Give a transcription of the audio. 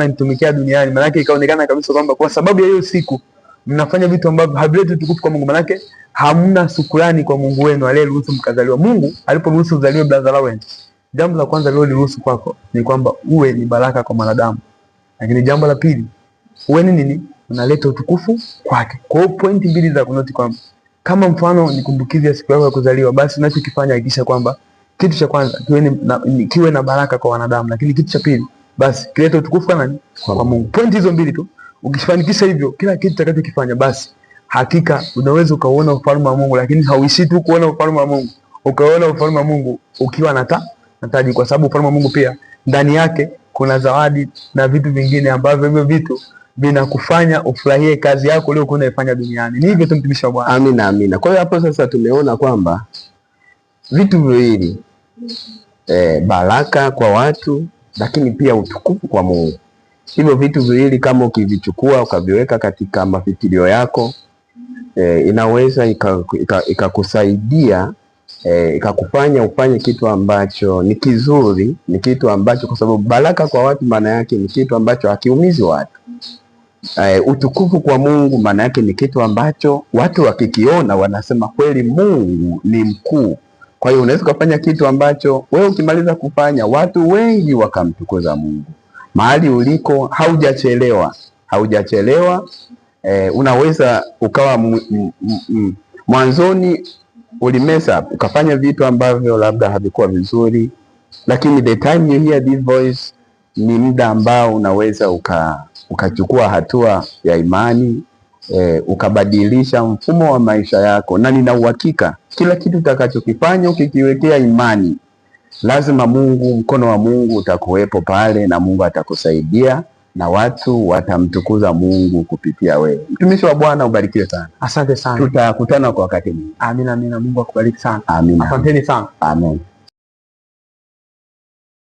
Mnanitumikia duniani. Maanake ikaonekana kabisa kwamba kwa sababu ya hiyo siku mnafanya vitu ambavyo havileti utukufu kwa Mungu, maanake hamna shukrani kwa Mungu wenu aliyeruhusu mkazaliwa. Mungu aliporuhusu uzaliwe, brother Lawrence, jambo la kwanza aliloliruhusu kwako ni kwamba uwe ni baraka kwa mwanadamu, lakini jambo la pili uwe ni nini? Unaleta utukufu kwake. Kwa hiyo pointi mbili za kunoti kwamba kama mfano ni kumbukizi ya siku yako ya kuzaliwa, basi unachokifanya hakikisha kwamba kitu cha kwanza kiwe na baraka kwa wanadamu, lakini kitu cha pili basi kilete utukufu kwa nani? Kwa Mungu. Pointi hizo mbili tu ukifanikisha hivyo, kila kitu utakachokifanya basi hakika unaweza ukauona ufalme wa Mungu, lakini hauishi tu kuona ufalme wa Mungu, ukaona ufalme wa Mungu ukiwa na taji, kwa sababu ufalme wa Mungu pia ndani yake kuna zawadi na vitu vingine ambavyo hivyo vitu vinakufanya ufurahie kazi yako uliyokuwa unaifanya duniani. Ni hivyo tu, mtumishi wa Bwana. Amina, amina. Kwa hiyo hapo sasa tumeona kwamba vitu viwili baraka kwa watu, lakini pia utukufu kwa Mungu. Hivyo vitu viwili kama ukivichukua ukaviweka katika mafikirio yako inaweza ikakusaidia ikakufanya ufanye kitu ambacho ni kizuri, ni kitu ambacho, kwa sababu baraka kwa watu maana yake ni kitu ambacho hakiumizi watu. Utukufu kwa Mungu maana yake ni kitu ambacho watu wakikiona wanasema kweli Mungu ni mkuu. Kwa hiyo unaweza ukafanya kitu ambacho wewe ukimaliza kufanya watu wengi wakamtukuza Mungu. Mahali uliko haujachelewa, haujachelewa. Unaweza ukawa mwanzoni ulimess up ukafanya vitu ambavyo labda havikuwa vizuri, lakini the time you hear this voice ni muda ambao unaweza ukachukua hatua ya imani ukabadilisha mfumo wa maisha yako, na nina uhakika kila kitu utakachokifanya ukikiwekea imani, lazima Mungu, mkono wa Mungu utakuwepo pale na Mungu atakusaidia na watu watamtukuza Mungu kupitia wewe. Mtumishi wa Bwana, ubarikiwe sana. Asante sana. Tutakutana kwa wakati mwingine. Amina, amina. Mungu akubariki sana. Amina. Asanteni sana. Amen.